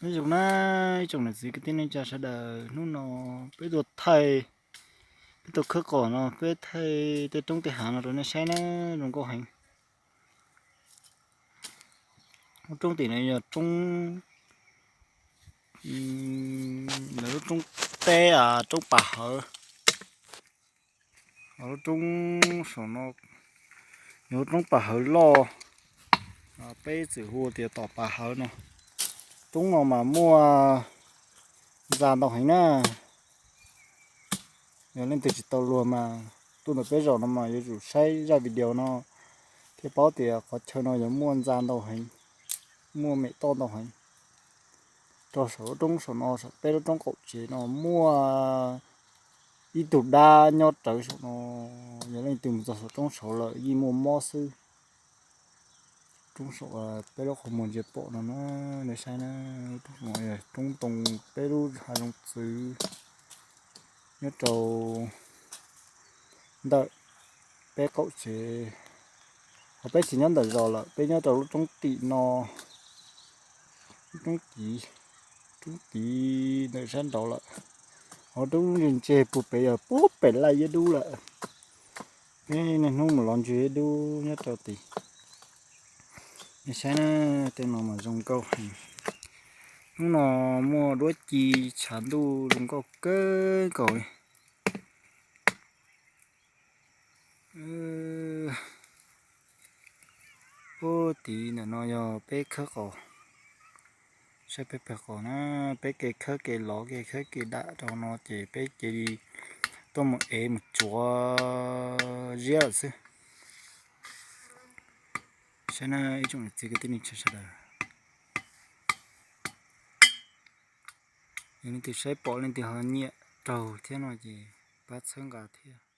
Nyob zoo na ib tsoom niam txiv kwv tij neej tsa sawv daws, hnub no peb tuaj thaij, peb tuaj khawb qos no, peb thaij tej roob tej hav no rau nej saib na, zoo nkauj heev. Lub roob tim no yog roob, lawv lub roob teb, roob pas hawv. Lub roob saum no yog lub roob pas hawv loj, peb txwm hu tias tom pas hawv no. Roob no mas muaj ntxa ntau heev na. Yog leej twg tsis tau luag mas tuaj ntawm peb zos no mas yuav tsum saib zaj video no thiaj paub tias qhov chaw no yuav muaj ntxa ntau heev, muaj mem toj ntau heev. Rau saum lub roob saum no, saum peb lub roob qaum tsev no muaj ib tug dab nyob rawv saum no. Yog leej twg mus txog saum roob saud lawm yeej muaj mob xwb. Roob saum peb lub qhov muag ntsia pom no na, nej saib na, roob ntoo peb lub hav zoov txwv nyob rau ntawm peb qaum tsev. Ho peb tsis nyob ntawm zos lawm, peb nyob rau lub roob tim no, lub roob tid, roob tid ntawm sab nraud lawm. Ho roob ntse ntse puag pem yog puag pem laj yab dub lawm. Peb niaj hnub mus los ntsia yab dub nyob rau tid. Nej saib na, tej no mas zoo nkauj heev. Hnub no muaj duab ci, tshav ntuj zoo nkauj kawg nkaus li. Puag tid ntawm no yog peb khawb qos, saib peb pawg qos na, peb kev khawb kev lov kev khawb kev dam rau no ces peb cia li tuaj mus ev mus tsuav ziab lawm xwb. Saib na ib tsoom niam txiv kwv tij neej tsa sawv daws, yog leej twg saib pom leej twg ho nyiam raug thiab no ces pab txhawb nqa thiab.